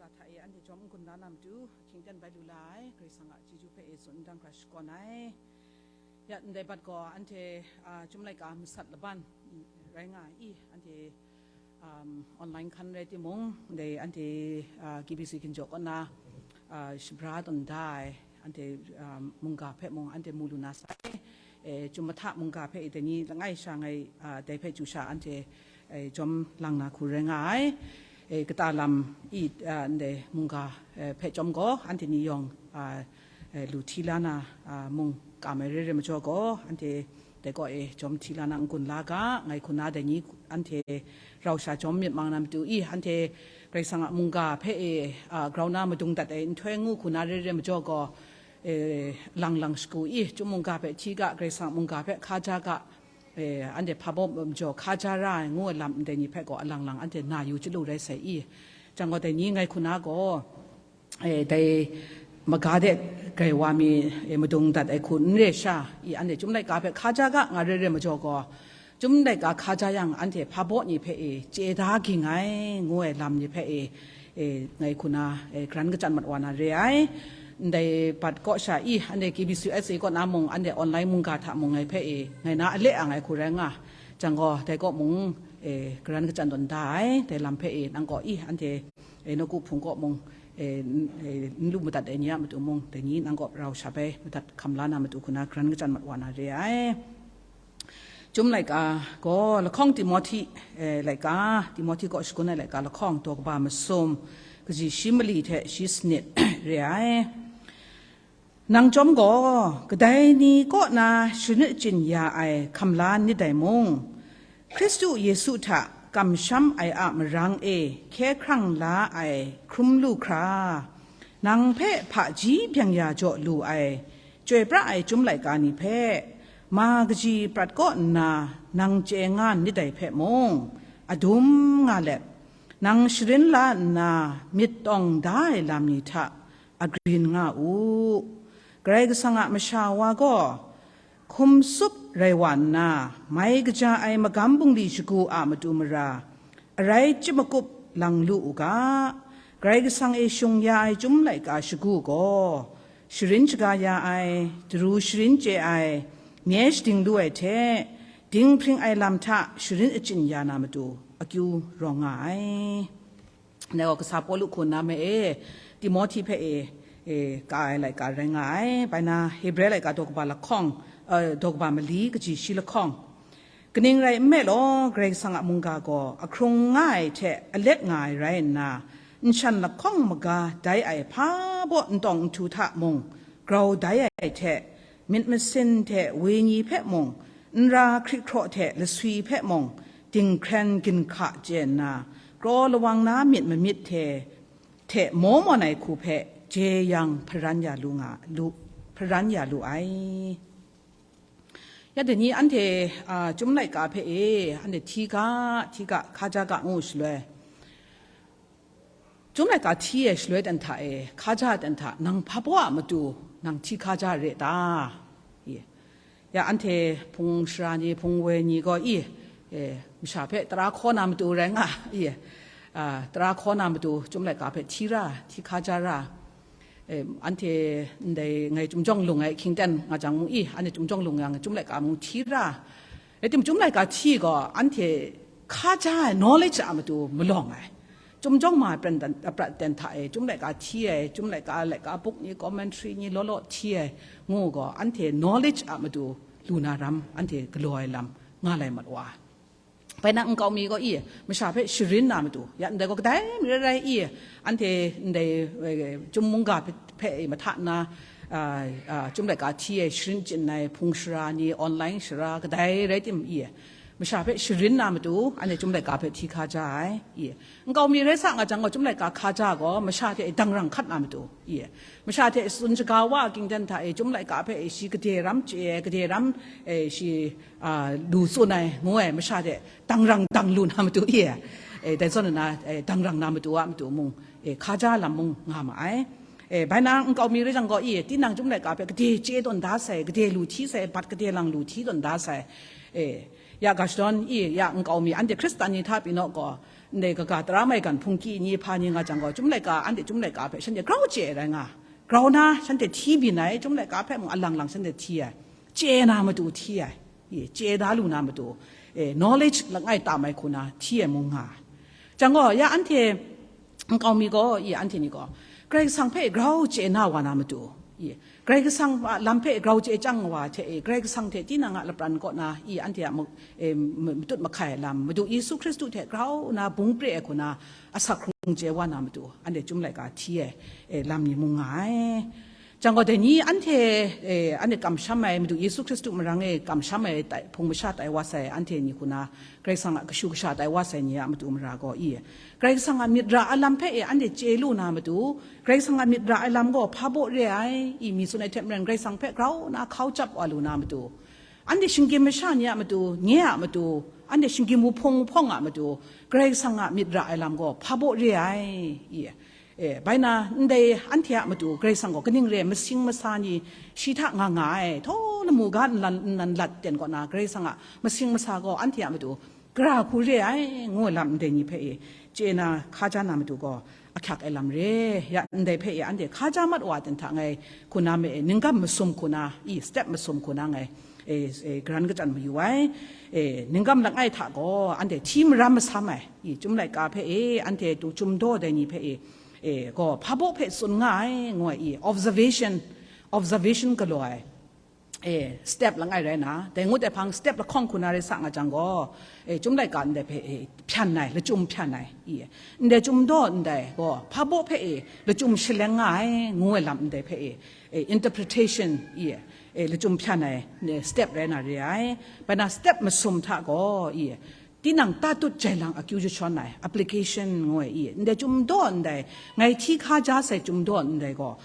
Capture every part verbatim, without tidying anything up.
Hta e anhte jawm n-gun la na matu, hkying ten bai lu la ai, Karai Kasang a chyeju hpe e tsun n dang hkra shakawn ai. Ya, ndai bat gaw anhte, a, Chyum laika masat laban, mm, rai nga ai, anhte, um, online hkan rai timung, ndai anhte, a, K B C Ginjaw kaw na, a, shabra tawn da ai, anhte, um, mungga hpe mung anhte mu lu na sai. E, Chyum mahta mungga hpe e dai ni langai sha ngai, a, dai hpe chyu sha anhte, e, jawm lang na hku rai nga ai. E, kata lam i, a, ndai mungga, e, hpe chyawm gaw, anhte ni yawng, a, e, lu hti la na, a, mung kam ai re re majaw gaw, anhte dai kaw e jawm hti la na n-gun la ga, ngai hku na dai ni anhte rau sha jawm myit mang na matu i, anhte Karai Kasang a mungga hpe e, a, grau na madung dat ai nhtoi ngu hku na re re majaw gaw, e, lang lang shagu i, Chyum mungga hpe hti ga, Karai Kasang mungga hpe hkaja ga, e, anhte hpa baw majaw hkaja ra ai ngu ai lam ndai ni hpe gaw alang lang anhte na yu chyalu rai sai i. Jang gaw dai ni ngai hku na gaw, e, dai maga de grai wa mi, e, madung dat ai hku n re sha i, anhte Chyum laika hpe hkaja ga nga re re majaw gaw, Chyum laika hkaja yang anhte hpa baw ni hpe e chye da ging ai ngu ai lam ni hpe e, e, ngai hku na, e, garan kachyan mat wa na re ai. Ndai bat kaw sha i, anhte K B C U S A kaw na mung, anhte online mungga hta mung ngai hpe e, ngai na ale a ngai hku rai nga. Jang gaw, dai kaw mung, e, garan kachyan tawn da ai, dai lam hpe e, nang kaw i, anhte, e, nawku hpung kaw mung, e, n-, e, n lu madat ai ni a matu mung, dai ni nang kaw rau sha bai madat hkam la na matu hku na garan kachyan mat wa na re ai. Chyum laika gaw lahkawng Timohti, e, laika, Timohti kaw shagun ai laika lahkawng daw kaba masum, kaji shi mali hte shi sanit re ai. Nang chyawm gaw, kadai ni kaw na sharin achyin ya ai hkam la n ni dai mung, Hkristu Yesu hta kamsham ai a marang e hkye hkrang la ai hkrum lu hkra, nang hpe hpaji byang ya jaw lu ai, chyoi pra ai Chyum laika ni hpe, ma kaji prat kaw nna nang chye nga n ni dai hpe mung, adum nga let, nang sharin la nna myit tawng da ai lam ni hta agrin nga u. Karai Kasang a masha wa gaw, hkum tsup rai wa nna, mai kaja ai magam bungli shagu a matu mara, arai chyip makup lang lu u ga, Karai Kasang e shung ya ai Chyum laika shagu gaw, sharin shaga ya ai, daru sharin chye ai, nye shading lu ai hte, dinghpring ai lam hta sharin achyin ya na matu akyu rawng nga ai. Dai gaw kasa Pawlu hku na me e, Timohti hpe e, e, ka ai laika rai nga ai. Bai na, Hebre laika daw kaba lahkawng, e, daw kaba mali kaji shi lahkawng. Kaning rai nme law, Karai Kasang a mungga gaw ahkrung nga ai hte alet nga ai rai nna, nshan lahkawng maga dai ai hpa baw ntawng nhtu hta mung grau dai ai hte, myit masin hte wenyi hpe mung, nra hkrit hkraw hte laswi hpe mung, dinghkren ginhka chye nna, kraw lawang na myit mamit hte, hte maw mawn ai hku hpe jeyang hparan ya lu nga, lu, hparan ya lu ai. Ya dai ni anhte, a, Chyum laika hpe e, anhte hti ga, hti ga, hkaja ga ngu shaloi, Chyum laika hti ai shaloi ten hta e, hkaja ten hta, nang hpa baw a matu, nang hti hkaja re ta? I, ya anhte hpung shara ni, hpung woi ni gaw i, e, masha hpe tara hkaw na matu rai nga, i, a, tara hkaw na matu Chyum laika hpe hti ra, hti hkaja ra, e, anhte ndai ngai Chyum jawng lung ai hkying ten nga jang mung i, anhte Chyum jawng lung yang Chyum laika mung hti ra. Rai timung, Chyum laika hti gaw anhte hkaja ai knowledge a matu malawng ai. Chyum jawng ma ai pran dan, a prat ten hta e, Chyum laika hti ai, Chyum laika, laika buk ni, commentary ni law law hti ai ngu gaw, anhte knowledge a matu lu na ram, anhte galaw ai lam nga lai mat wa. Bai na nkau mi gaw i, masha hpe sharin na matu, ya ndai gaw kadai mi rai rai i, anhte ndai, eh, Chyum mungga hpe, hpe mahta na, ah, ah, Chyum laika hti ai sharin chyin ai hpung shara ni, online shara kadai rai tim i, masha hpe sharin na matu, anhte Chyum laika hpe hti hkaja ai, i. Nkau mi rai sa nga jang gaw, Chyum laika hkaja gaw, masha hte dangrang hkat na matu, i. Masha hte tsun shaga wa a ging dan hta e, Chyum laika hpe e, shi gade ram chye ai, gade ram e, shi, a, lu tsun ai, ngu ai, masha hte dangrang dang lu na matu i, e, dai zawn nna, e, dangrang na matu a matu mung, e, hkaja lam mung nga ma ai. E, bai na nkau mi rai jang gaw i, tinang Chyum laika hpe gade chye tawn da sai, gade lu hti sai, bat gade lang lu hti tawn da sai, e, ya ga shadawn i, ya nkau mi, anhte Hkristan ni hta pyi naw gaw, Ndai kaga tara maigan hpungki ni hpa ni nga jang gaw, Chyum laika, anhte Chyum laika hpe shanhte grau chye ai rai nga. Grau na shanhte hti byin ai, Chyum laika hpe mung alang lang shanhte hti ai. Chye na matu hti ai. Ye, chye da lu na matu, eh, knowledge langai tam ai hku na hti ai mung nga ai. Jang gaw, ya anhte nkau mi gaw, ye, anhte ni gaw, Karai Kasang hpe grau chye na wa na matu, ye, Karai Kasang a lam hpe grau chye chyang wa hte e, Karai Kasang hte tinang a lapran kaw na, i anhte a ma-, e, ma-, matut mahkai ai lam, Madu Yesu Hkristu hte grau na bung pre ai hku na asak hkrung chye wa na matu, anhte Chyum laika hti ai, e, lam ni mung nga ai. Jang gaw, dai ni anhte, e, anhte kamsham ai, Madu Yesu Hkristu marang e kamsham ai tai, hpung masha tai wa sai anhte ni hku na, Karai Kasang a kashu kasha tai wa sai ni a matu mara gaw, i, Karai Kasang a myit ra ai lam hpe e anhte chye lu na matu, Karai Kasang a myit ra ai lam gaw hpa baw re ai, i mi tsun ai hte maren Karai Kasang hpe grau na hkau chyap wa lu na matu, anhte shinggyim masha ni a matu, nye a matu, anhte shinggyim wuhpung wuhpawng a matu, Karai Kasang a myit ra ai lam gaw hpa baw re ai, i, e, bai na, ndai anhte a matu Karai Kasang gaw kaning re ai, masing masa ni shi hta nga nga ai, htaw lamu ga nlan, nlan lat ten kaw na, Karai Kasang a masing masa gaw anhte a matu gara hku re ai, ngu ai lam ndai ni hpe e chye na hkaja na matu gaw, ahkyak ai lam re. Ya, ndai hpe e anhte hkaja mat wa ten hta ngai hku na me e, ninggam masum hku na, i, step masum hku na ngai, e, e, garan kachyan mayu ai. E, ninggam langai hta gaw, anhte hti maram masam ai, i, Chyum laika hpe e, anhte tu Chyum daw dai ni hpe e, e, gaw, hpa baw hpe tsun nga ai, ngu ai, i, observation, observation galaw ai, e, step langai rai na, dai ngut ai hpang step lahkawng hku na rai sa nga jang gaw, e, Chyum laika ndai hpe, e, hpyan ai, lachyum hpyan ai, i, ndai Chyum daw ndai gaw, hpa baw hpe, e, lachyum shaleng nga ai, ngu ai lam ndai hpe, e, e, interpretation, i, e, lachyum hpyan ai, e, step rai na re ai. Bai na step masum hta gaw, i, tinang tatut jai lang akyu jashawn ai, application, ngu ai, i, ndai Chyum daw ndai, ngai hti hkaja sai Chyum daw ndai gaw,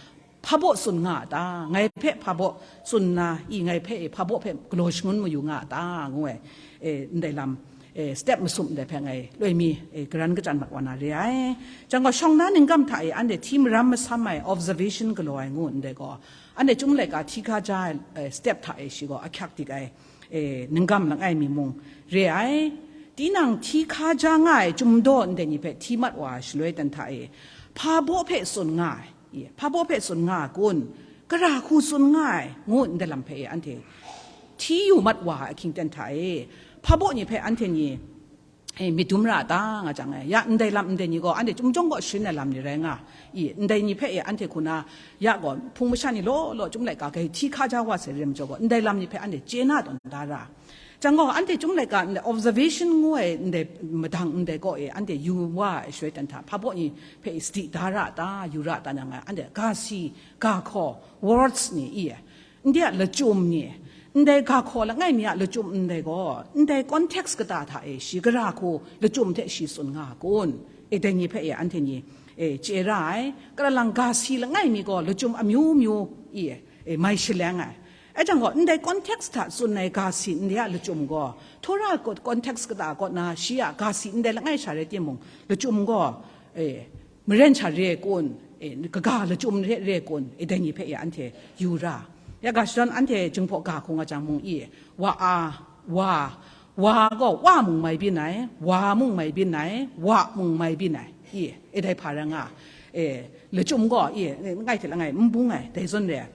hpa baw tsun nga a ta? Ngai hpe hpa baw tsun na, i, ngai hpe e hpa baw hpe galaw shangun mayu nga a ta? Ngu ai, e, ndai lam, e, step masum ndai hpe ngai loi mi, e, garan kachyan mat wa na re ai. Jang gaw, shawng na ninggam hta e anhte hti maram masam ai observation galaw ai ngu ndai gaw, anhte Chyum laika hti hkaja ai, e, step hta e shi gaw ahkyak dik ai, e, ninggam langai mi mung re ai. Tinang hti hkaja nga ai Chyum daw ndai ni hpe hti mat wa ai shaloi ten hta e, hpa baw hpe tsun nga ai, i, hpa baw hpe tsun nga ai kun, gara hku tsun nga ai, ngu ndai lam hpe e anhte hti yu mat wa ai ahkying ten hta e, hpa baw ni hpe anhte ni, e, myit dum ra a ta, nga jang e, ya, ndai lam ndai ni gaw anhte Chyum jawng gaw sharin ai lam ni rai nga, i, ndai ni hpe e anhte hku na, ya gaw, hpung masha ni law law Chyum laika hte hti hkaja wa sai re majaw gaw, ndai lam ni hpe anhte chye na tawn da ra. Jang gaw, anhte Chyum laika ndai observation ngu ai ndai madang ndai kaw e anhte yu wa ai shaloi ten hta, hpa baw ni hpe sadi da ra a ta, yu ra a ta, nang ngai anhte ga si, ga hkaw, words ni, i, ndai a lachyum ni, ndai ga hkaw langai mi a lachyum ndai gaw, ndai context kata hta e shi gara hku lachyum hte shi tsun nga kun, e, dai ni hpe e anhte ni, e, chye ra ai. Karalang ga si langai mi gaw lachyum amyu myu, i, e, mai shaleng ai. Ai jang gaw, ndai context hta tsun ai ga si ndai a lachyum gaw, Torah context kata kaw na shi a ga si ndai langai sha rai timung, lachyum gaw, e, maren sha re ai kun, e, kaga lachyum re, re ai kun, e, dai ni hpe e anhte yu ra. Ya ga shadawn anhte Jinghpaw ga hku nga jang mung, i, wa a, wa, wa gaw wa mung mai byin ai, wa mung mai byin ai, wa mung mai byin ai, i, e, dai hpa rai nga, e, lachyum gaw, i, langai hte langai n bung ai, dai zawn re ai.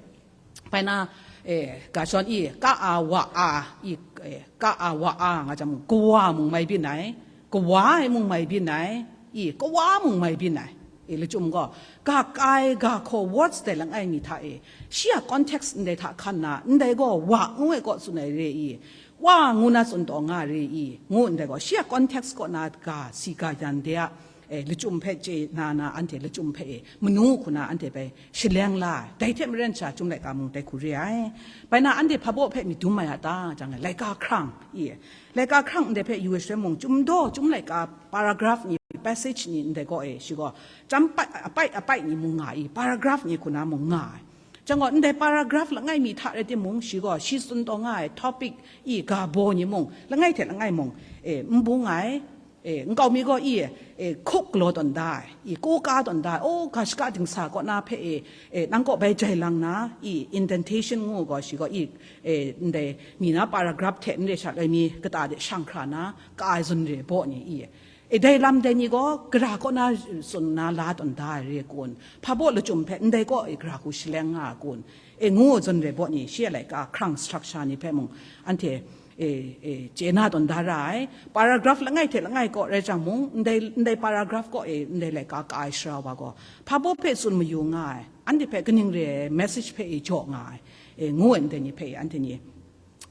Bai na, e, ga shadawn, i, ka a, wa a, i, e, ka a, wa a, nga jang mung, kawa mung mai byin ai, kawa ai mung mai byin ai, i, kawa mung mai byin ai, i, lachyum gaw, ga kai, ga hkaw, words dai langai mi hta e, shi a context ndai hta hkan na, ndai gaw wa ngu ai kaw tsun ai re i, wa ngu na tsun taw nga re i, ngu ndai gaw, shi a context kaw na ga si ga yan de a, e, lachyum hpe chye na na, anhte lachyum hpe e, manu hku na anhte bai shaleng la ai. Dai hte maren sha Chyum laika mung dai hku re ai. Bai na anhte hpa baw hpe myit dum mai a ta? Jang ai, laika hkrang, i, laika hkrang ndai hpe yu ai shaloi mung, Chyum daw, Chyum laika paragraph ni, passage ni ndai gaw e, shi gaw, chyam pai, apai, apai ni mung nga i, paragraph ni hku na mung nga ai. Jang gaw, ndai paragraph langai mi hta rai timung, shi gaw, shi tsun taw nga ai topic, i, ga baw ni mung, langai hte langai mung, e, n bung ai, e, nkau mi gaw, i, e, hkuk galaw tawn da ai, i, kaw ka tawn da ai, o, ga shaka dingsa kaw na hpe, e, e, nang kaw bai jai lang na, i, indentation ngu gaw, shi gaw, i, e, ndai mi na paragraph hte n re sha loi mi kata de shang hkra na, ka ai zawn re baw ni, i, E, dai lam dai ni gaw gara kaw na tsun na la tawn da ai re kun? Hpa baw lachyum hpe ndai kaw e gara hku shaleng nga ai kun? E, ngu zawn re baw ni, shi a laika hkrang structure ni hpe mung anhte, e, e, chye na tawn da ra ai. Paragraph langai hte langai kaw rai jang mung, ndai, ndai paragraph kaw e ndai laika ka ai sara wa gaw, hpa baw hpe tsun mayu nga ai, anhte hpe kaning re ai message hpe e jaw nga ai, e, ngu ai ndai ni hpe e anhte ni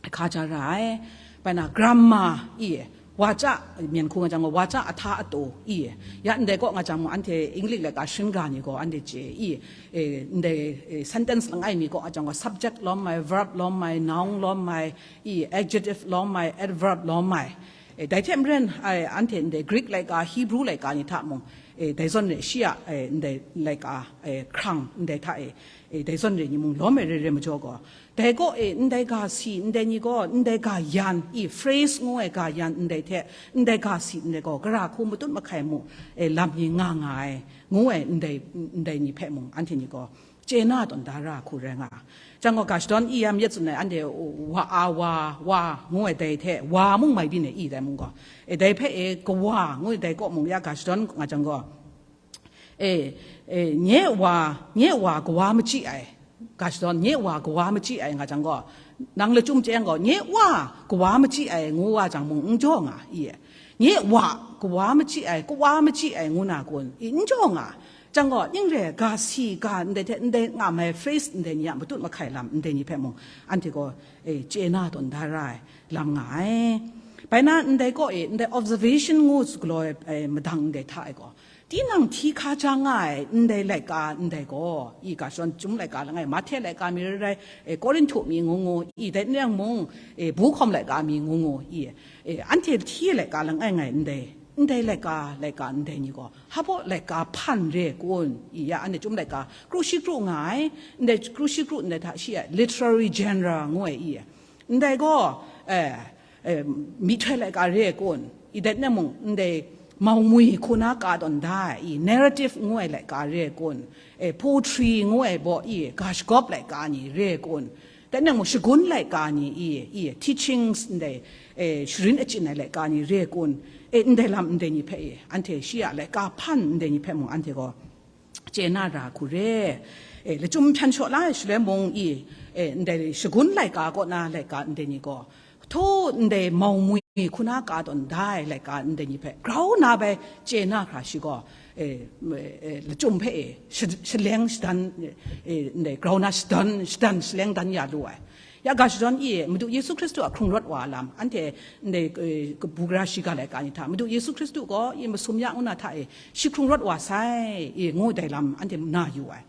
hka ja ra ai. Bai na, grammar i, wacha, myen hku nga jang gaw, wacha ahta atu i, ya ndai kaw nga jang mung, anhte English laika shingga ni gaw anhte chye i, e, ndai, e, sentence langai mi kaw nga jang gaw, subject lawm ai, verb lawm ai, noun lawm ai, i, adjective lawm ai, adverb lawm ai. E, dai hte maren, ai, anhte ndai Greek laika, Hebrew laika ni hta mung, e, dai zawn re shi a, e, ndai laika, e, hkrang ndai hta e, e, dai zawn re ni mung lawm ai re re majaw gaw, dai kaw e ndai ga si ndai ni gaw, ndai ga yan, i, phrase ngu ai ga yan ndai hte, ndai ga si ndai gaw, gara hku matut mahkai mu, e, lam ni nga nga ai, ngu ai ndai, ndai ni hpe mung, anhte ni gaw, chye na tawn da ra hku rai nga. Jang gaw, ga shadawn i yam yet tsun ai, anhte wa a wa, wa, ngu ai dai hte, wa mung mai byin ai i dai mung gaw, e, dai hpe e, kawa, ngu ai dai kaw mung ya ga shadawn nga jang gaw, e, e, nye wa, nye wa kawa machyi ai, ga shadawn, nye wa kawa machyi ai nga jang gaw, nang lachyum chye yang gaw, nye wa kawa machyi ai ngu wa jang mung n jaw nga i, nye wa kawa machyi ai, kawa machyi ai ngu na kun i, n jaw nga. Jang gaw, ning re, ga si, ga ndai hte ndai nga mai phrase ndai ni a matut mahkai lam ndai ni hpe mung, anhte gaw, e, chye na tawn da ra ai lam nga ai. Bai na, ndai kaw e, ndai observation ngu galaw ai, e, madang ndai hta e gaw, tinang hti hka ja nga ai ndai laika ndai gaw, i, ga shadawn chyum laika langai, Mahte laika mi rai rai, e, Korinhtu mi ngu ngu, i, dai n rai yang mung, e, Buhkawm laika mi ngu ngu, i, e, anhte hti laika langai ngai ndai, ndai laika, laika ndai ni gaw, hpa baw laika hpan re kun? I, ya, anhte chyum laika kru shi kru nga ai, ndai kru shi kru ndai hta shi ai literary genre ngu ai, i, ndai gaw, e, e, myihtoi laika re kun? I, dai n rai mung, ndai mau ngwi hku na ka tawn da ai, i, narrative ngu ai laika re kun? E, poetry ngu ai baw, i, ga shagawp laika ni re kun? Dai n rai mung, shagun laika ni, i, i, teachings ndai, e, sharin achyin ai laika ni re kun? E, ndai lam ndai ni hpe, i, anhte shi a laika hpan ndai ni hpe mung anhte gaw chye na ra hku re. E, lachyum hpyan shaw la ai shaloi mung, i, e, ndai shagun laika kaw na laika ndai ni gaw, htaw ndai mau ngwi hku na ka tawn da ai laika ndai ni hpe grau na bai chye na hkra shi gaw, e, m-, e, lachyum hpe e, sha-, shaleng shadan, e, ndai grau na shadan, shadan shaleng dan ya lu ai. Ya ga shadawn i, Madu Yesu Hkristu a hkrung rawt wa ai lam, anhte ndai, e, kabu gara shiga laika ni hta, Madu Yesu Hkristu gaw i masum ya ngu na hta e, shi hkrung rawt wa sai, i, ngu dai lam anhte na yu ai.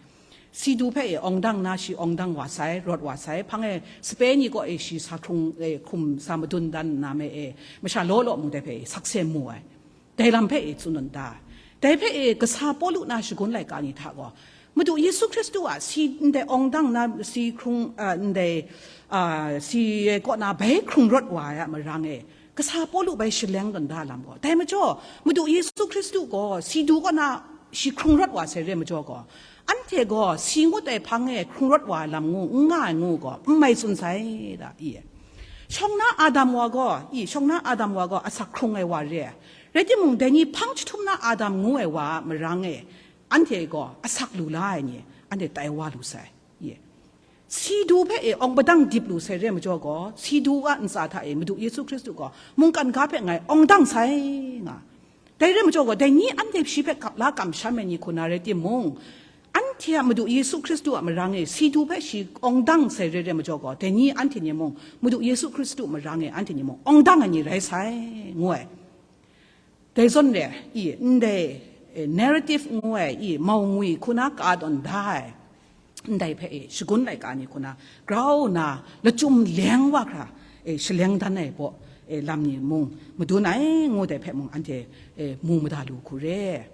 Si du hpe e awng dang na shi awng dang wa sai, rawt wa sai, hpang e sape ni kaw e shi sa hkrung, e, hkum sa madun dan nna me e, masha law law mu dai hpe e sakse mu ai. Dai lam hpe e tsun tawn da. Dai hpe e kasa Pawlu na shagun laika ni hta gaw, Madu Yesu Hkristu a si ndai awng dang na si hkrung, a, ndai, a, si kaw na bai hkrung rawt wa ai a marang e, kasa Pawlu bai shaleng tawn da lam gaw, dai majaw, Madu Yesu Hkristu gaw si du kaw na shi hkrung rawt wa sai re majaw gaw, anhte gaw si ngut ai hpang e hkrung rawt wa ai lam ngu n nga ai ngu gaw, n mai tsun sai da, i. Shawng na Adam wa gaw, i, shawng na Adam wa gaw asak hkrung ai wa re ai. Rai timung, dai ni hpang jahtum na Adam ngu ai wa a marang e, anhte gaw asak lu la ai ni, anhte tai wa lu sai, i. Si du hpe e awng padang dip lu sai re majaw gaw, si du a ntsa hta e Madu Yesu Hkristu gaw mungkan ga hpe ngai awng dang sai nga. Dai re majaw gaw, dai ni anhte shi hpe kap la kamsham ai ni hku na rai timung, anhte a Madu Yesu Hkristu a marang e si du hpe shi awng dang sai re re majaw gaw, dai ni anhte ni mung Madu Yesu Hkristu marang e anhte ni mung awng dang ai ni rai sai, ngu ai. Dai zawn re, i, ndai, e, narrative ngu ai, i, mau ngwi hku na ka tawn da ai, ndai hpe, e, shagun laika ni hku na grau na lachyum leng wa hkra, e, shaleng dan ai baw, e, lam ni mung madun ai, ngu dai hpe mung anhte, e, mu mada lu hku re.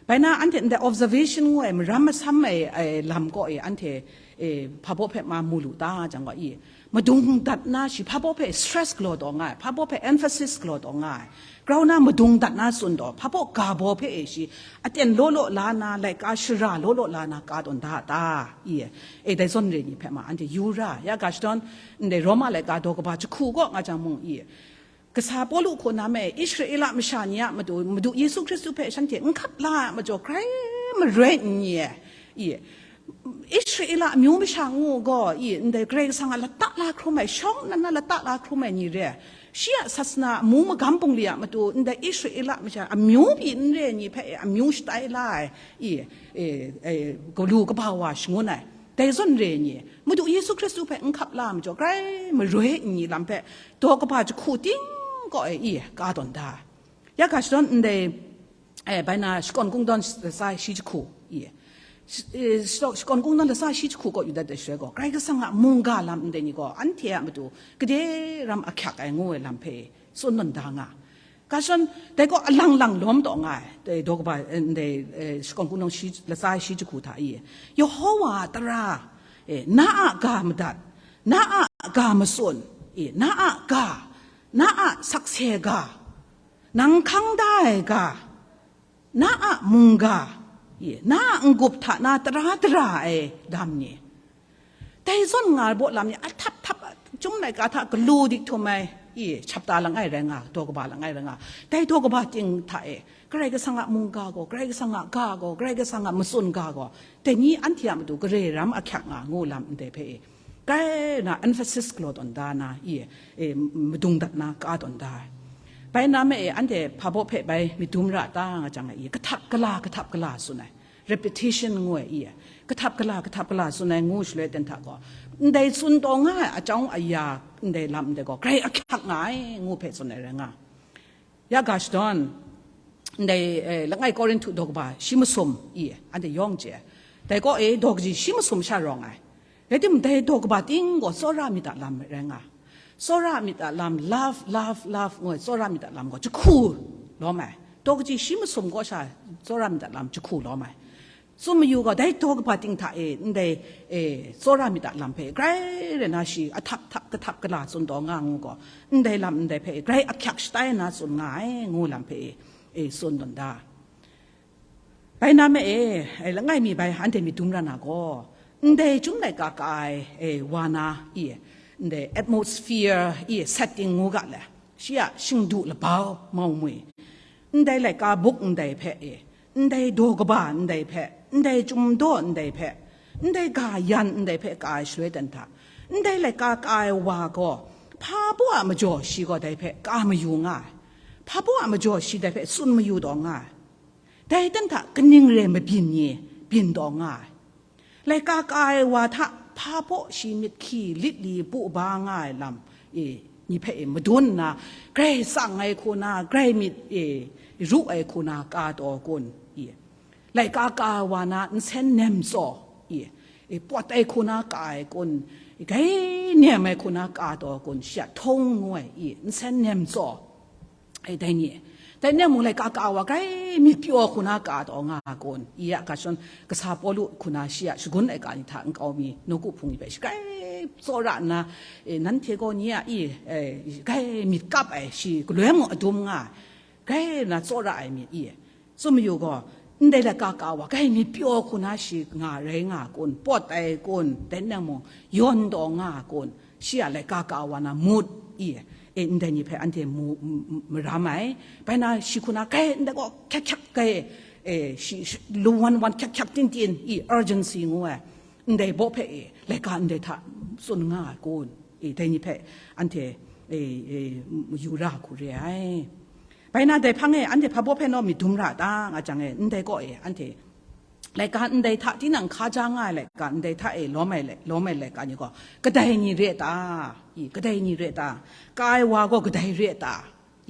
Bai na, anhte ndai observation ngu ai, maram masam ai, ai lam kaw e, anhte, e, hpa baw hpe ma mu lu ta jang gaw, i, madung dat na shi hpa baw hpe stress galaw taw nga ai, hpa baw hpe emphasis galaw taw nga ai, grau na madung dat na tsun taw, hpa baw ga baw hpe e shi aten law law la na, laika shara law law la na ka tawn da ta, i, e, dai zawn re ni hpe ma anhte yu ra, ya ga shadawn, ndai Roma laika daw kaba jahku kaw nga jang mung, i, Kasa Pawlu hku na me, Israela masha ni a matu, Madu Yesu Hkristu hpe shanhte n hkap la ai majaw, grai maroi n ni e. I, Israela amyu masha ngu gaw, i, ndai Karai Kasang a lata la hkrum ai, shawng nnan na lata la hkrum ai ni re. Shi a sasana amu magam bungli a matu, ndai Israela masha amyu pyi n re ai ni hpe amyu shatai la ai, i, e, e, galu kaba wa shangun ai. Dai zawn re ai ni, Madu Yesu Hkristu hpe n hkap la ai majaw, grai maroi n ni lam hpe, daw kaba jahku ting kaw e, i, ka tawn da. Ya ga shadawn ndai, eh, bai na shakawn kungdawn latsa shi jahku, i, sh-, eh, shakawn kungdawn latsa shi jahku kaw yu dat ai shaloi gaw, Karai Kasang a mungga lam ndai ni gaw, anhte a matu gade ram ahkyak ai ngu ai lam hpe tsun tawn da nga. Ga shadawn, dai gaw alang lang lawm taw nga ai, dai daw kaba, eh, ndai, eh, shakawn kungdawn shi, latsa shi jahku hta i, Yehowa a tara, eh, na a ga madat, na a ga matsun, i, na a ga, na a sakse ga, nang hkang da ai ga, na a mungga, i, na a n-gup hta na tara dara ai lam ni, dai zawn nga ai baw lam ni, ahtap htap, chyum laika hta galu dik htum ai, i, chapta langai rai nga, daw kaba langai rai nga, dai daw kaba ting hta e, Karai Kasang a mungga gaw, Karai Kasang a ga gaw, Karai Kasang a matsun ga gaw, dai ni anhte a matu gade ram ahkyak nga ngu lam ndai hpe e, grai na emphasis galaw tawn da na, i, e, madung dat na ka tawn da ai. Bai na me e, anhte hpa baw hpe bai myit dum ra ta nga jang e, i, kahtap kala, kahtap kala tsun ai, repetition ngu ai, i, kahtap kala, kahtap kala tsun ai ngu shaloi ten hta gaw, ndai tsun taw nga ai achyawng aya, ndai lam ndai gaw, grai ahkyak nga ai ngu hpe tsun ai rai nga. Ya ga shadawn, ndai, eh, langai Korinhtu daw kaba shi masum, i, anhte yawng chye ai. Dai kaw e, daw kaji shi masum sha rawng ai. Rai timung, dai daw kaba ting gaw tsawra myit a lam rai nga. Tsawra myit a lam, love, love, love, ngu ai tsawra myit a lam gaw jahku lawm ai. Daw kaji shi masum kaw sha tsawra myit a lam jahku lawm ai. Tsun mayu gaw, dai daw kaba ting hta e, ndai, e, tsawra myit a lam hpe grai rai na shi ahtap htap kahtap kala tsun taw nga ngu gaw, ndai lam ndai hpe grai ahkyak shatai na tsun nga ai ngu lam hpe, e, tsun tawn da. Bai na me e, e, langai mi bai anhte myit dum ra na gaw, ndai chyum laika ka ai, e, wa na, i, ndai atmosphere, i, setting ngu ga le, shi a shingdu labau mau mwi, ndai laika buk ndai hpe e, ndai daw kaba ndai hpe, ndai chyum daw ndai hpe, ndai ga yan ndai hpe ka ai shaloi ten hta, ndai laika ka ai wa gaw, hpa baw a majaw shi gaw dai hpe ka mayu nga ai, hpa baw a majaw shi dai hpe tsun mayu taw nga ai, dai ten hta kaning re mabyin ni byin taw nga ai. Laika ka ai wa hta hpa baw shi myit hkyi lit li pu ba nga ai lam, e, ni hpe e madun nna, grai tsang ai hku na, grai myit, e, ru ai hku na ka taw kun, i, laika ka ai wa na nsen nem tsaw, i, e, pawt ai hku na ka ai kun, grai nem ai hku na ka taw kun, shi a htawng ngu ai, i, nsen nem tsaw. E, dai ni, dai ni mung laika ka wa grai myit pyaw hku na ka taw nga kun, i a ga shadawn, kasa Pawlu hku na shi a shagun ai ga ni hta nkau mi, nawku hpung ni hpe shi grai tsawra nna, e, nanhte gaw nye a i, e, grai myit kap ai shi galoi mung adum nga ai, grai na tsawra ai myit i, tsun mayu gaw, ndai laika ka wa grai myit pyaw hku na shi nga rai nga kun, pawt ai kun, dai ni mung yawn taw nga kun, shi a laika ka wa na mut i, e, ndai ni hpe anhte mu, m-, m-, maram ai. Bai na shi hku na grai ndai gaw hkyak hkyak grai, e, shi, shi, lu wan wan hkyak hkyak tin tin i, urgency ngu ai. Ndai baw hpe e, laika ndai hta tsun nga ai kun, e, dai ni hpe anhte, e, e, m-, yu ra hku re ai. Bai na dai hpang e anhte hpa baw hpe naw myit dum ra ta nga jang e, ndai kaw e anhte laika ndai hta tinang hkaja nga ai laika, ndai hta e lawm ai le-, lawm ai laika ni gaw, kadai ni re ta? I, kadai ni re ta? Ka ai wa gaw kadai re ta?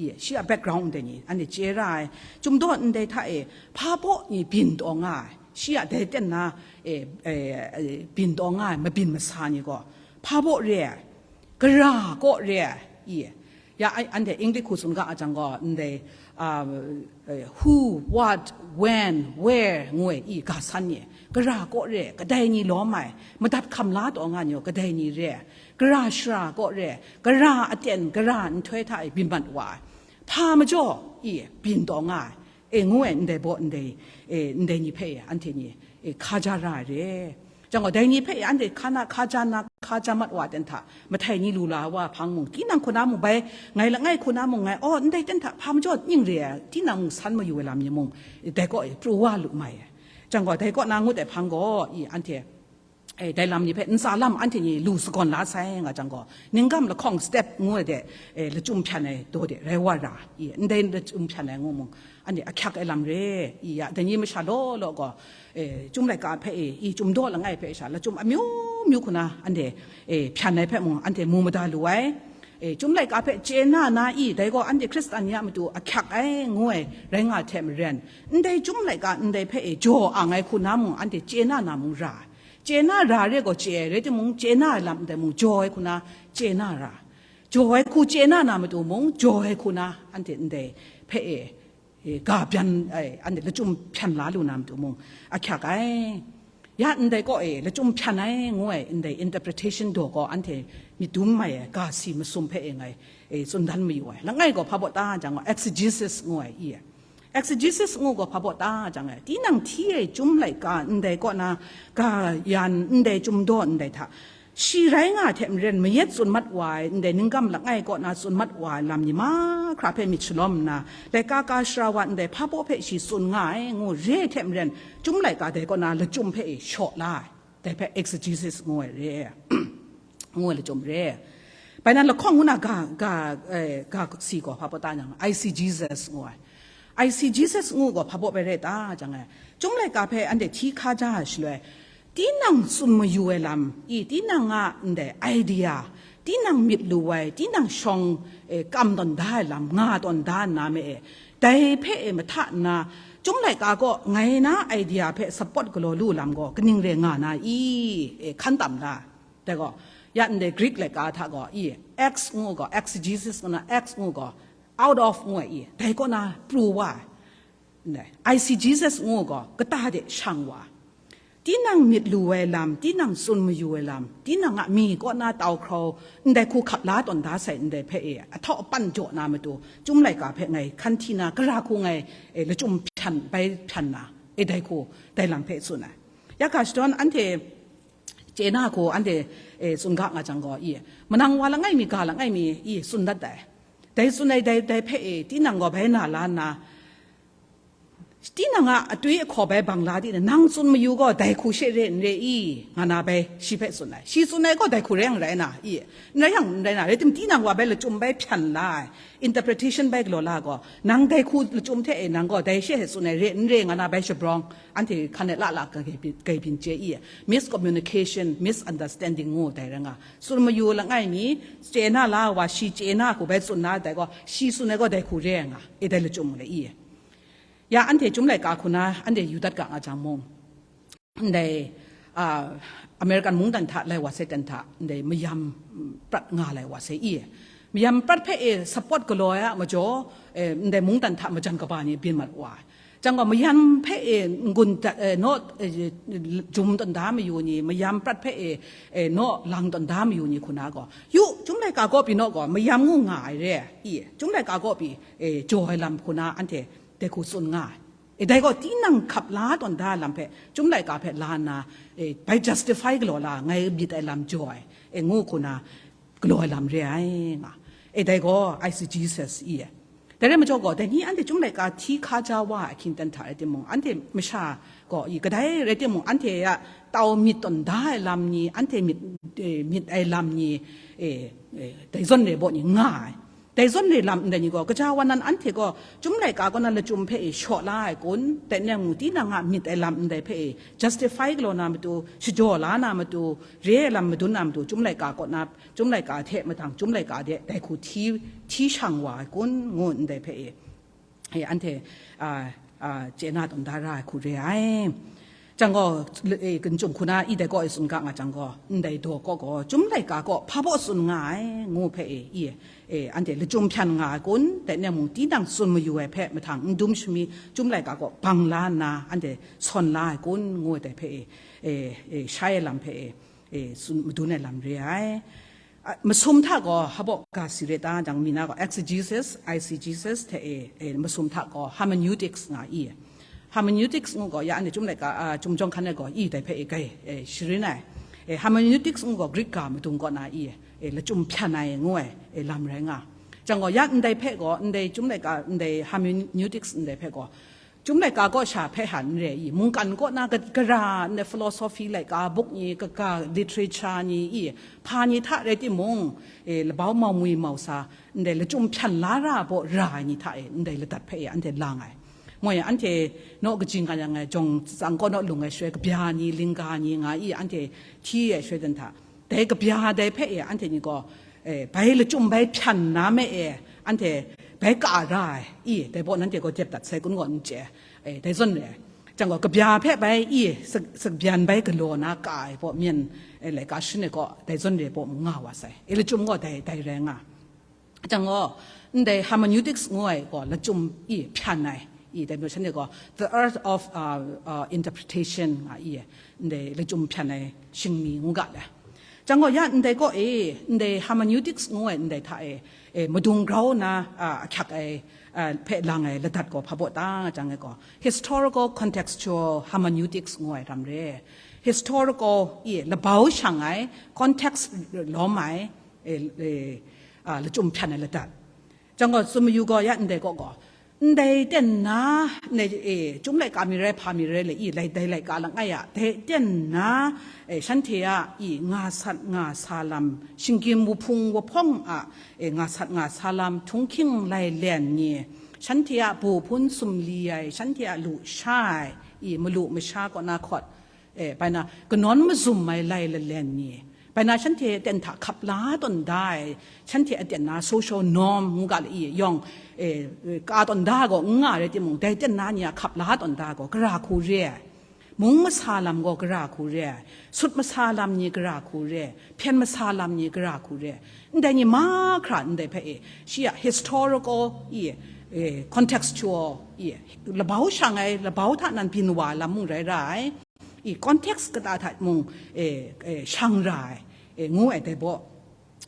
I, shi a background ndai ni, anhte chye ra ai. Chyum daw ndai hta e, hpa baw ni byin taw nga ai. Shi a dai ten na, e, e, e, byin taw nga ai, mabyin masa ni gaw, hpa baw re ai? Gara kaw re ai? I, ya, ai, anhte English hku tsun ga a jang gaw, ndai, um, eh, who, what, when, where, ngu ai, i, ga san ni, gara kaw re, kadai ni lawm ai, madat hkam la taw nga ni gaw, kadai ni re, gara shara kaw re, gara aten, gara nhtoi hta e byin mat wa ai, hpa majaw, i, byin taw nga ai, e, ngu ai, ndai baw, ndai, e, ndai ni hpe, anhte ni, e, hkaja ra ai re. Jang gaw, dai ni hpe, anhte hka na, hkaja na, hka jam mat wa ten hta, mahtai ni lu la wa hpang mung, tinang hku na mung bai, ngai langai hku na mung ngai, oh, ndai ten hta hpa majaw ning re ai, tinang mung san mayu ai lam ni mung, dai kaw e pru wa lu mai ai. Jang gaw, dai kaw na ngut ai hpang gaw, i, anhte, e, dai lam ni hpe ntsa lam anhte ni lu sagawn la sai nga jang gaw, ninggam lahkawng step ngu ai de, e, lachyum hpyan ai daw de rai wa ra, i, ndai lachyum hpyan ai ngu mung, anhte ahkyak ai lam re, i, ya, dai ni masha law law gaw, e, Chyum laika hpe e, i, Chyum daw langai hpe sha, lachyum amyu myu hku na anhte, e, hpyan ai hpe mung, anhte mu mada lu ai. E, Chyum laika hpe chye na na i, dai gaw anhte Hkristan ni a matu ahkyak ai, ngu ai, rai nga hte maren, ndai Chyum laika ndai hpe e jaw ang ai hku na mung, anhte chye na na mung ra ai. Chye na ra re gaw chye ai, rai timung, chye na ai lam ndai mung jaw ai hku na chye na ra. Jaw ai hku chye na na matu mung, jaw ai hku na anhte ndai hpe e, e, ga byan ai, anhte lachyum hpyan la lu na matu mung, ahkyak ai. Ya ndai kaw e, lachyum hpyan ai, ngu ai, ndai interpretation daw gaw anhte myit dum mai ai, ga si masum hpe e ngai, e, tsun dan mayu ai. Langai gaw hpa baw ta jang gaw, exegesis ngu ai, i ai. Exegesis ngu gaw hpa baw ta jang e, tinang hti e Chyum laika ndai kaw na, ga yan ndai Chyum daw ndai hta, shi rai nga hte maren mayat tsun mat wa ai, ndai ninggam langai kaw na tsun mat wa ai lam ni mahkra hpe myit shalawm nna, laika ka sara wa ndai hpa baw hpe shi tsun nga ai, ngu re ai hte maren, Chyum laika dai kaw na lachyum hpe e shaw la ai. Dai hpe exegesis ngu ai re, ngu ai lachyum re. Bai nan lahkawng ngu na ga, ga, eh, ga si gaw hpa baw ta yang, I see Jesus ngu ai. I see Jesus ngu gaw hpa baw bai re ta jang ai. Chyum laika hpe anhte hti hka ja ai shaloi, tinang tsun mayu ai lam, i, tinang a ndai idea, tinang myit lu ai, tinang shawng, eh, kam tawn da ai lam, nga tawn da nna me e, dai hpe e mahta nna, Chyum laika gaw ngai na idea hpe support galaw lu lam gaw kaning re nga na i? E, hkan tam la. Dai gaw, ya ndai Greek laika hta gaw i, ex ngu gaw, exegesis ngu na ex ngu gaw, out of ngu ai i, dai kaw na pru wa ai. Ndai, I see Jesus ngu gaw, kata de shang wa ai. Tinang myit lu ai lam, tinang tsun mayu ai lam, tinang a mi kaw na tau hkrau, ndai hku hkap la tawn da sai ndai hpe e, ahtau apan jaw na matu, Chyum laika hpe ngai hkan hti na, gara hku ngai, e, lachyum hpyan, bai hpyan na, e, dai hku, dai lam hpe tsun ai. Ya ga shadawn anhte chye na hku anhte, e, tsun ga nga jang gaw, i, manang wa langai mi, ga langai mi, i, tsun dat ai. Dai tsun ai dai, dai hpe e, tinang gaw bai na la nna, tinang a atwi ahkaw bai bang la di na, nang tsun mayu gaw dai hku she re n re i, nga na bai shi hpe tsun ai. Shi tsun ai gaw dai hku rai yang rai na, i, n rai yang n rai na, rai tim tinang wa bai lachyum bai hpyan la ai, interpretation bai galaw la gaw, nang dai hku lachyum hte e nang gaw dai she tsun ai re n re nga na bai shabrawng, anhte hkan e la la ga gai byin, gai byin chye i, miscommunication, misunderstanding ngu dai rai nga. Tsun mayu langai mi, chye na la wa, shi chye na hku bai tsun na dai gaw, shi tsun ai gaw dai hku re ai nga, e dai lachyum mu le i. Ya anhte Chyum laika hku na, anhte yu dat ga nga jang mung, ndai, a, American mungdan hta lai wa sai ten hta, ndai mayam prat nga lai wa sai i. Mayam prat hpe e support galaw ai a majaw, e, ndai mungdan hta majan kaba ni byin mat wa ai. Jang gaw, mayam hpe e n-gun da, e, naw, e, jum tawn da mayu ni, mayam prat hpe e, e, naw lang tawn da mayu ni hku na gaw, yu, Chyum laika kaw pyi naw gaw, mayam ngu nga ai re, i, Chyum laika kaw pyi, e, jaw ai lam hku na anhte dai hku tsun nga ai. E, dai gaw, tinang hkap la tawn da ai lam hpe, Chyum laika hpe la nna, e, bai justify galaw la, ngai myit ai lam jaw ai, e, ngu hku na, galaw ai lam re ai nga. E, dai gaw, I see Jesus i ai. Dai rai majaw gaw, dai ni anhte Chyum laika hti hka ja wa ai ahkying ten hta rai timung, anhte masha gaw i kadai rai timung, anhte a tau myit tawn da ai lam ni, anhte myit, e, myit ai lam ni, e, e, dai zawn re baw ni nga ai. Dai zawn re lam ndai ni gaw, kaja wa nan anhte gaw Chyum laika kaw na lachyum hpe e shaw la ai kun, dai nang mung tinang a myit ai lam ndai hpe e justify galaw na matu, shajaw la na matu, re ai lam madun na matu, Chyum laika kaw na, Chyum laika hte mahtang Chyum laika de dai hku hti, hti shang wa ai kun, ngu ndai hpe e, e, anhte, a, a, chye na tawn da ra ai hku re ai. Jang gaw, e, kan chyum hku na i dai kaw e tsun ga nga jang gaw, ndai daw kaw gaw, Chyum laika kaw hpa baw tsun nga ai, ngu hpe e, i, e, anhte lachyum hpyan nga ai kun, dai nang mung tinang tsun mayu ai hpe mahtang n dum shami, Chyum laika kaw bang la nna, anhte sawn la ai kun, ngu ai dai hpe e, e, e, shai ai lam hpe e, e, tsun madun ai lam re ai. A, masum hta gaw hpa baw ga si re ta jang mi na gaw, exegesis, eisegesis hte e, e, masum hta gaw hermeneutics nga i. Hermeneutics ngu gaw, ya anhte Chyum laika, a, Chyum jawng hkan ai gaw, i dai hpe e gai, e, sharin ai. E, hermeneutics ngu gaw Greek ga madung kaw na i, e, lachyum hpyan ai ngu ai, e, lam rai nga. Jang gaw, ya ndai hpe gaw, ndai chyum laika, ndai hermeneutics ndai hpe gaw, chyum laika kaw sha hpe hta n re i, mungkan kaw na ga-, gara, ndai philosophy laika, buk ni, kaga, literature ni i, hpa ni hta rai timung, e, labau mau mwi mau sa, ndai lachyum hpyan la ra baw ra ai ni hta e, ndai ladat hpe e, anhte lang ai. Moi anhte naw kaji nga yang ai, jawng tsang kaw naw lung ai shaloi, kabya ni, lingga ni nga i, anhte hti ai shaloi dan hta, dai kabya dai hpe e, anhte ni gaw, e, bai lachyum bai hpyan na me e, anhte bai ka ra ai, i, dai baw nanhte gaw dep dat sai kun gaw n chye, e, dai zawn re ai. Jang gaw, kabya hpe bai i, sa-, sakbyan bai galaw na ka ai baw myen, e, laika shin ai gaw, dai zawn re baw nga wa sai. E, lachyum gaw dai, dai rai nga. Jang gaw, ndai hermeneutics ngu ai gaw lachyum i hpyan ai, i dai majaw shanhte gaw the art of, uh, uh, interpretation nga i, ndai lachyum hpyan ai shingni ngu ga le. Jang gaw, ya ndai kaw e, ndai hermeneutics ngu ai ndai hta e, e, madung grau na, a, ahkyak ai, a, hpe lang ai ladat gaw hpa baw ta nga jang e gaw, historical contextual hermeneutics ngu ai ram re. Historical i labau shang ai, context lawm ai, e, e, a, lachyum hpyan ai ladat. Jang gaw, tsun mayu gaw, ya ndai kaw gaw, ndai ten na, ndai, e, chyum laika mi rai, hpa mi rai le i, lai, dai laika langai a, dai ten na, e, shanhte a, i, nga sat nga sa lam, shinggyim wuhpung wuhpawng a, e, nga sat nga sa lam, htunghking lailen ni, shanhte a bu hpun sumli ai, shanhte a lu sha ai, i, malu masha kaw na hkawt, e, bai na kanawn mazum ai lai lalen ni, bai na shanhte aten hta hkap la tawn da ai, shanhte aten na social norm ngu ga le i yawng, e, ka tawn da gaw n nga rai timung, dai ten na ni a hkap la tawn da gaw gara hku re ai, mung masa lam gaw gara hku re ai, sut masa lam ni gara hku re ai, hpyen masa lam ni gara hku re ai, ndai ni mahkra ndai hpe e, shi a historical i, e, contextual i, labau shang ai, labau hta nan byin wa ai lam mung rai ra ai. I context kata hta mung, e, e, shang ra ai, e, ngu ai dai baw,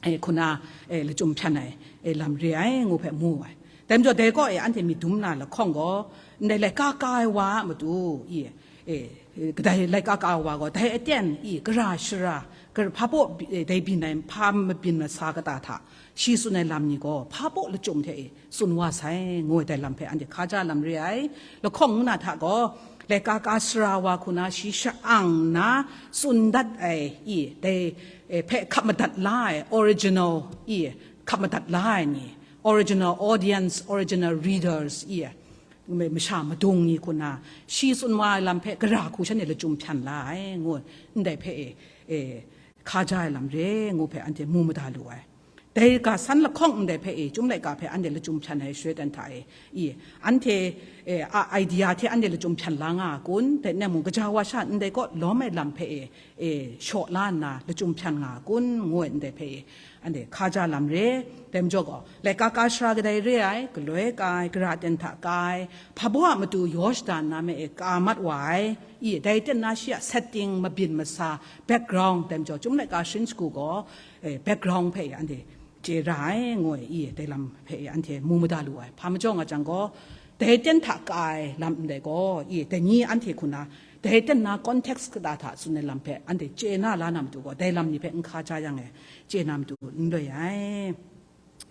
e, hkuna, e, lachyum hpyan ai, e, lam re ai ngu hpe mu ai. Dai majaw dai kaw e anhte myit dum na lahkawng gaw, ndai laika ka ai wa a matu, i, e, e, kadai laika ka ai wa gaw, dai aten, i, gara shara, gar-, hpa baw bi-, e, dai byin ai, hpa mabyin masa kata hta, shi tsun ai lam ni gaw, hpa baw lachyum hte e, tsun wa sai, ngu ai dai lam hpe anhte hkaja lam re ai. Lahkawng nna hta gaw, laika ka sara wa hku na shi sha-ang nna tsun dat ai i, dai, e, hpe hkap madat la ai, original i, hkap madat la ai ni, original audience, original readers i, ma-, masha madung ni hku na, shi tsun wa ai lam hpe gara hku shanhte lachyum hpyan la ai, ngu, ndai hpe e, e, hkaja ai lam re, ngu hpe anhte mu mada lu ai. Dai ga san lahkawng ndai hpe e, chyum laika hpe anhte lachyum hpyan ai shaloi dan hta e, i, anhte, e, a, idea hte anhte lachyum hpyan la nga a kun, dai nang mung gaja wa sha ndai kaw lawm ai lam hpe e, e, shaw la nna lachyum hpyan nga a kun, ngu ai ndai hpe e, anhte hkaja lam re. Dai majaw gaw, laika ka sara kadai re ai, galoi ka ai, gara ten hta ka ai, hpa baw a matu yaw shada nna me e ka mat wa ai, i, dai ten na shi a setting, mabyin masa, background, dai majaw chyum laika sharin shagu gaw, e, background hpe e anhte chye ra ai, ngu ai, i, dai lam hpe e anhte mu mada lu ai. Hpa majaw nga jang gaw, dai ten hta ka ai lam ndai gaw, i, dai ni anhte hku na, dai ten na context kata hta tsun ai lam hpe anhte chye na la na matu gaw, dai lam ni hpe n hkaja yang e, chye na matu n loi ai.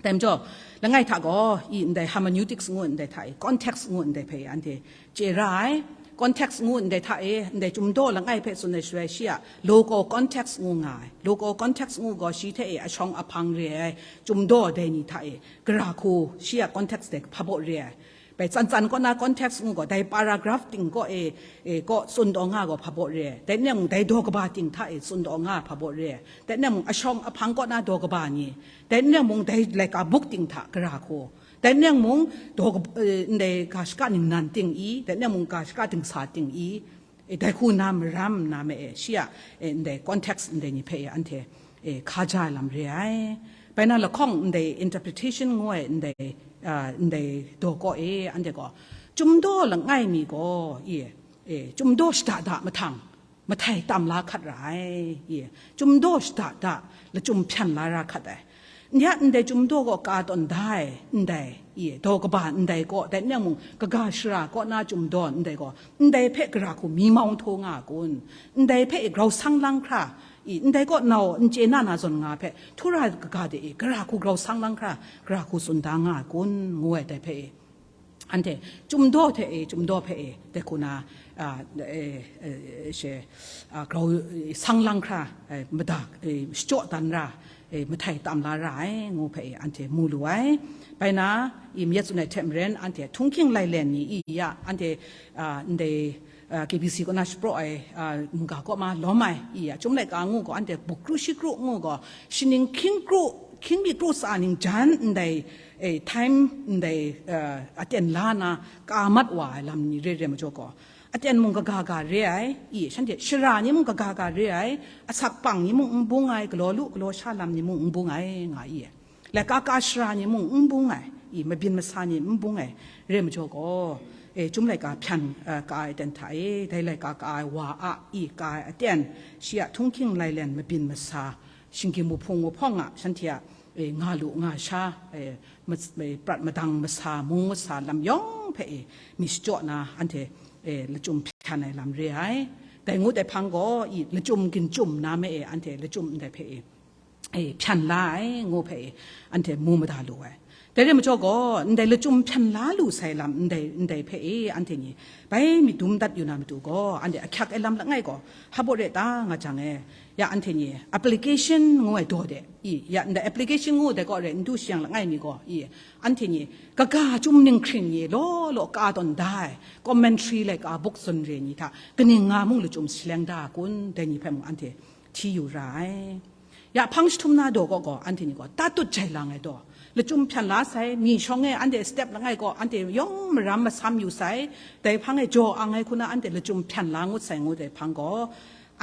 Dai majaw, langai hta gaw, i, ndai hermeneutics ngu ndai hta e, context ngu ndai hpe anhte chye ra ai. Context ngu ndai hta e, ndai chyum daw langai hpe tsun ai shaloi, shi a local context ngu nga ai. Local context ngu gaw, shi hte e ashawng ahpang re ai chyum daw dai ni hta e, gara hku, shi a context dai hpa baw re ai. Bai tsan tsan kaw na context ngu gaw, dai paragraph ting kaw e, e, kaw tsun taw nga gaw hpa baw re ai. Dai nang mung dai daw kaba ting hta e tsun taw nga hpa baw re ai. Dai nang mung ashawng ahpang kaw na daw kaba ni, dai nang mung dai laika buk ting hta gara hku, dai nang mung daw kab-, e, ndai ga shaka ningnan ting i, dai nang mung ga shaka dingsa ting i, e, dai hku na maram nna me e, shi a, e, ndai context ndai ni hpe e, anhte, e, hkaja ai lam re ai. Bai na lahkawng ndai interpretation ngu ai ndai, a, ndai daw kaw e, anhte gaw, chyum daw langai mi gaw, i, e, chyum daw shada da mahtang, mahtai tam la hkat ra ai, i, chyum daw shada da lachyum hpyan la ra hkat ai. Ndai a ndai chyum daw gaw ka tawn da ai, ndai, i, daw kaba ndai kaw, dai nang mung kaga shara kaw na chyum daw ndai gaw, ndai hpe gara hku mi mau htaw nga a kun? Ndai hpe grau sang lang hkra, i, ndai kaw nau n chye na na zawn nga hpe, htura kaga de i, gara hku grau sang lang hkra, gara hku tsun da nga ai kun, ngu ai dai hpe i, anhte chyum daw hte e, chyum daw hpe e, dai hku na, a, e, e, she, a, grau, e, sang lang hkra, e, mada, e, shachyaw dan ra, e, mahtai tam la ra ai, ngu hpe e, anhte mu lu ai. Bai na, i mayat tsun ai hte maren, anhte htunghking lailen ni i ya, anhte, a, ndai, a, K B C kaw na shapraw ai, a, mungga kaw ma lawm ai, i ya, chyum laika ngu gaw, anhte buk kru shi kru ngu gaw, shaning hkying kru, hkying mi kru tsa ning jan ndai, e, time ndai, a, aten la na ka mat wa ai lam ni re re majaw gaw, aten mung kaga ga re ai, i, shanhte shara ni mung kaga ga re ai, asak pang ni mung n bung ai, galaw lu galaw sha lam ni mung n bung ai, nga i. Laika ka shara ni mung n bung ai, i, mabyin masa ni n bung ai, re majaw gaw, e, chyum laika hpyan, a, ka ai aten hta e, dai laika ka ai wa a, i, ka ai aten, shi a htunghking lailen mabyin masa, shinggyim wuhpung wuhpawng a, shanhte a, e, nga lu nga sha, e, mas-, e, prat madang masa, mung masa lam yawng hpe, e, mi shachyaw na, anhte, e, lachyum hpyan ai lam re ai. Dai ngut ai hpang gaw, i, lachyum ginchyum na me e, anhte lachyum ndai hpe, e, e, hpyan la ai, ngu hpe, e, anhte mu mada lu ai. Dai re majaw gaw, ndai lachyum hpyan la lu sai lam ndai, ndai hpe, e, anhte ni bai myit dum dat yu na matu gaw, anhte ahkyak ai lam langai gaw, hpa baw re ta nga jang e, ya anhte ni application ngu ai daw de, i, ya ndai application ngu dai gaw re, n du shi yang langai mi gaw, i, anhte ni kaga chyum ninghkring ni law law ka tawn da ai, commentary laika buk zawn re ni hta kaning nga mung lachyum shaleng da kun, dai ni hpe mung anhte hti yu ra ai. Ya hpang jahtum na daw kaw gaw, anhte ni gaw tatut jai lang ai daw, lachyum hpyan la sai, mi shawng e anhte step langai gaw, anhte yawng maram masam yu sai, dai hpang e jaw ang ai hku na anhte lachyum hpyan la ngut sai ngut ai hpang gaw,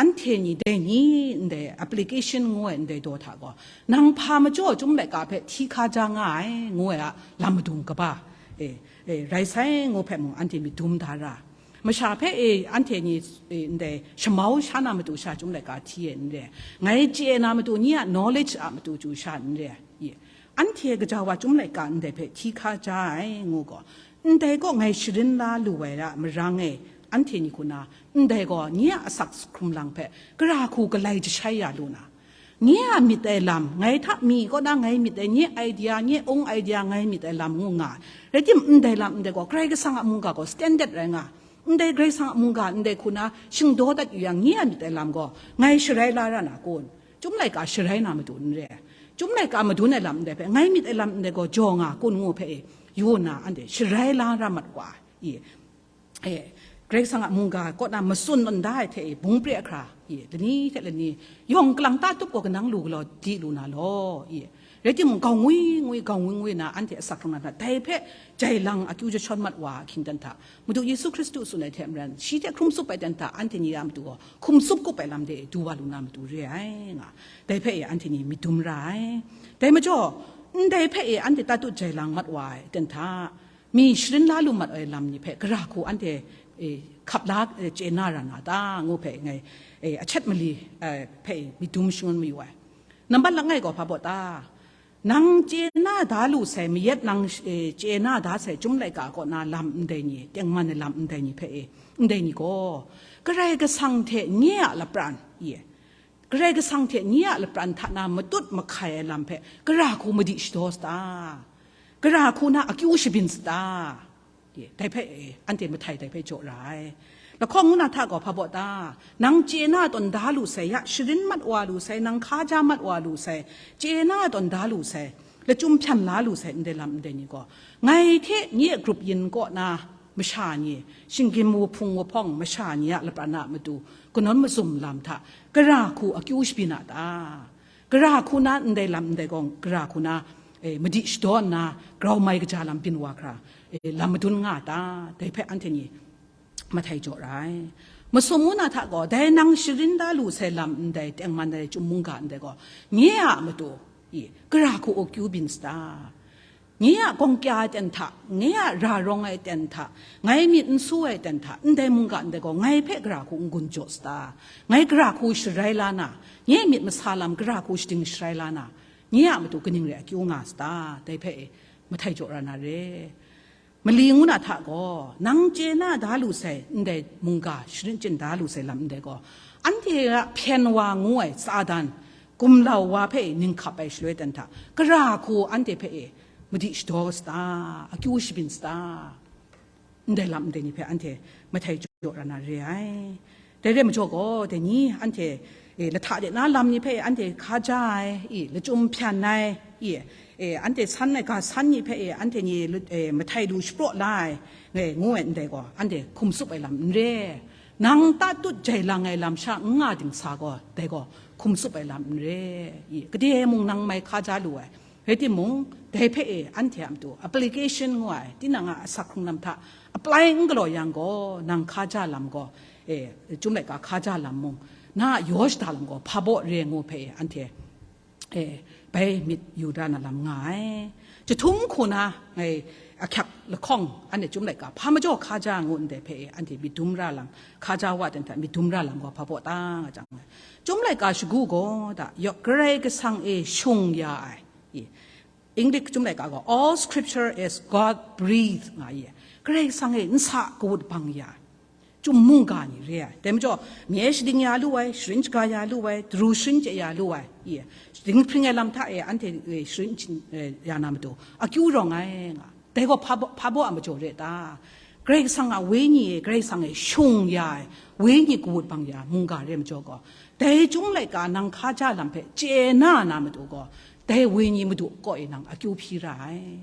anhte ni dai ni ndai application ngu ai ndai daw hta gaw, nang hpa majaw chyum laika hpe hti hka ja nga ai, ngu ai a lam madung kaba, e, e, rai sai ngu hpe mung anhte myit dum da ra. Masha hpe, e, anhte ni, e, ndai shamau sha na matu sha chyum laika hti e n re. Ngai chye na matu ni a knowledge a matu chyu sha n re. I, anhte gaja wa chyum laika ndai hpe hti hka ja ai, ngu gaw, ndai gaw ngai sharin la lu ai ra marang e, anhte ni hku na, ndai gaw nye a asak hkrung lang hpe gara hku galai jashai ya lu na, nye a myit ai lam, ngai hta mi kaw na ngai myit ai, nye idea, nye ung idea ngai myit ai lam ngu nga ai. Rai timung, ndai lam ndai gaw Karai Kasang a mungga gaw standard rai nga, ndai Karai Kasang a mungga ndai hku na shingdaw dat yu yang, nye a myit ai lam gaw ngai sharai la ra na kun? Chyum laika sharai na matu n re. Chyum laika madun ai lam ndai hpe, ngai myit ai lam ndai gaw jaw nga kun ngu hpe e, yu na anhte sharai la ra mat wa i. E, Karai Kasang a mungga kaw na matsun tawn da ai hte e, bung pre hkra, e, lani hte lani, yawng kalang ta tup gaw kanang lu galaw di lu na law, e, rai timung, gau ngwi ngwi, gau ngwi ngwi na, anhte asak hkrung na hta, dai hpe jai lang akyu jashawn mat wa a hkying dan hta, Madu Yesu Hkristu tsun ai hte maren, shi hte hkrum tsup ai dan hta, anhte ni a matu gaw hkum tsup kup ai lam de e du wa lu na matu re ai, nga, dai hpe e anhte ni myit dum ra ai. Dai majaw, ndai hpe e anhte tatut jai lang mat wa ai dan hta, mi sharin la lu mat ai lam ni hpe gara hku anhte, e, hkap la, e, chye na ra na ta, ngu hpe ngai, e, ahchet mali, e, hpe myit dum shangun mayu ai. Nambat langai gaw hpa baw ta? Nang chye na da lu sai, mayat nang, e, chye na da sai, chyum laika kaw na lam ndai ni, tengman ai lam ndai ni hpe, e, ndai ni gaw, Karai Kasang hte nye a lapran, ye, Karai Kasang hte nye a lapran hta na matut mahkai ai lam hpe gara hku madi shadaw sa ta? Gara hku na akyu shabyin sa ta? Ye, dai hpe, e, anhte mahtai dai hpe jaw ra ai. Lahkawng ngu na hta gaw hpa baw ta? Nang chye na tawn da lu sai, ya sharin mat wa lu sai, nang hkaja mat wa lu sai, chye na tawn da lu sai, lachyum hpyan la lu sai, ndai lam ndai ni gaw, ngai hte nye grup yin kaw na masha ni, shinggyim wuhpung wuhpawng masha ni a lapran a matu kanawn mazum lam hta gara hku akyu shabyin a ta? Gara hku na ndai lam ndai gaw, gara hku na, e, madi shadaw nna, grau mai kaja lam byin wa hkra, e, lam madun nga a ta? Dai hpe anhte ni mahtai jaw ra ai. Masum ngu na hta gaw, dai nang sharin da lu sai lam ndai, tengman ai chyum mungga ndai gaw, nye a matu, i, gara hku akyu byin sa ta? Nye a gawng kya ai ten hta, nye a ra rawng ai ten hta, ngai myit n su ai ten hta, ndai mungga ndai gaw, ngai hpe gara hku n-gun jaw sa ta? Ngai gara hku sharai la na, nye myit masa lam gara hku shading sharai la na, nye a matu kaning re akyu nga sa ta? Dai hpe e, mahtai jaw ra na re. Mali ngu na hta gaw, nang chye na da lu sai ndai mungga, sharin chyen da lu sai lam ndai gaw, anhte a hpyen wa ngu ai Satan, gumlau wa hpe ninghkap ai shaloi dan hta, gara hku anhte hpe e madi shadaw sa ta, akyu shabyin sa ta, ndai lam ndai ni hpe anhte mahtai jaw ra na re ai. Dai re majaw gaw, dai ni anhte, e, lahta de na lam ni hpe anhte hkaja ai, i, lachyum hpyan ai, i, e, anhte san ai ga san ni hpe, e, anhte ni lu-, e, mahtai lu shapraw la ai, e, ngu ai ndai gaw, anhte hkum tsup ai lam n re. Nang tatut jai lang ai lam sha n nga dingsa gaw, dai gaw hkum tsup ai lam n re. I, gade mung nang mai hkaja lu ai. Rai timung, dai hpe e anhte a matu application ngu ai, tinang a asak hkrung lam hta apply n galaw yang gaw, nang hkaja lam gaw, e, Chyum laika hkaja lam mung, na a yaw shada lam gaw hpa baw re ngu hpe e anhte, e, bai myit yu da na lam nga ai. Jahtum hku na, e, ahkyak lahkawng, anhte Chyum laika hpa majaw hkaja ngu ndai hpe e anhte myit dum ra lam, hkaja wa dan hta myit dum ra lam gaw hpa baw ta nga jang, Chyum laika shagu gaw da, yaw, Karai Kasang e shung ya ai. I, English Chyum laika gaw, "All scripture is God breathed," nga ye. Karai Kasang e nsa kawut bang ya ai. Chyum mungga ni re ai. Dai majaw, mye shading ya lu ai, sharin shaga ya lu ai, daru sharin chye ya lu ai. Ye. Dinghpring ai lam hta e, anhte e sharin chye, e, ya na matu, akyu rawng ai nga. Dai gaw hpa baw, hpa baw a majaw re ta? Karai Kasang a Wenyi e, Karai Kasang e shung ya ai, Wenyi kawut bang ya ai, mungga re majaw gaw, dai Chyum laika nang hkaja lam hpe chye na na matu gaw, dai Wenyi Madu kaw e nang akyu hpyi ra ai.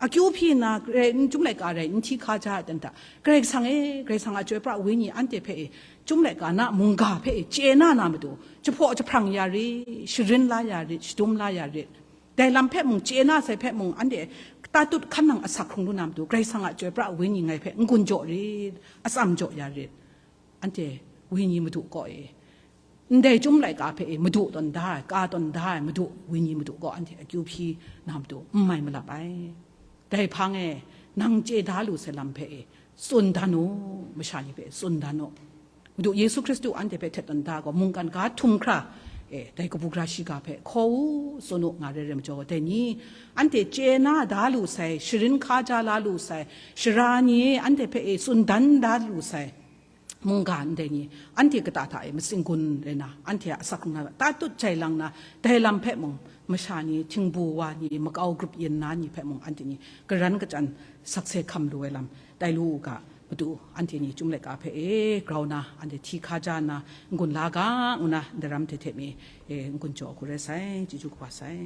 Akyu hpyi nna, Karai, Chyum laika rai n hti hkaja ai dan hta, Karai Kasang e, Karai Kasang a Chyoi pra Wenyi anhte hpe e, Chyum laika na mungga hpe e chye na na matu, jahpaw jahprang ya rit, sharin la ya rit, shadum la ya rit. Dai lam hpe mung, chye na sai hpe mung, anhte tatut hkan nang asak hkrung lu na matu, Karai Kasang a Chyoi pra Wenyi ngai hpe n-gun jaw rit, atsam jaw ya rit. Anhte Wenyi Madu kaw e, ndai Chyum laika hpe e Madu tawn da ai, ka tawn da ai Madu, Wenyi Madu kaw anhte akyu hpyi na matu, n mai malap ai. Dai hpang e, nang chye da lu sai lam hpe e, tsun dan u, masha ni hpe tsun dan u. Madu Yesu Hkristu anhte hpe htet tawn da gaw, mungkan ga htum hkra, e, dai kabu gara shiga hpe hkaw u, tsun u, nga re ai majaw, dai ni, anhte chye na da lu sai, sharin hkaja la lu sai, sara ni e anhte hpe e tsun dan da lu sai, mungga ndai ni, anhte kata hta e matsing gun rai na, anhte a asak hkrung na, tatut jai lang na, dai lam hpe mung, masha ni, htingbu wa ni, makau grup yin na ni hpe mung, anhte ni karan kachyan sakse hkam lu ai lam, tai lu u ga, Madu, anhte ni Chyum laika hpe e grau na, anhte hti hkaja nna, n-gun la ga, ngu na, ndaram hte hte mi, e, n-gun jaw hku rai sai, chyeju kaba sai.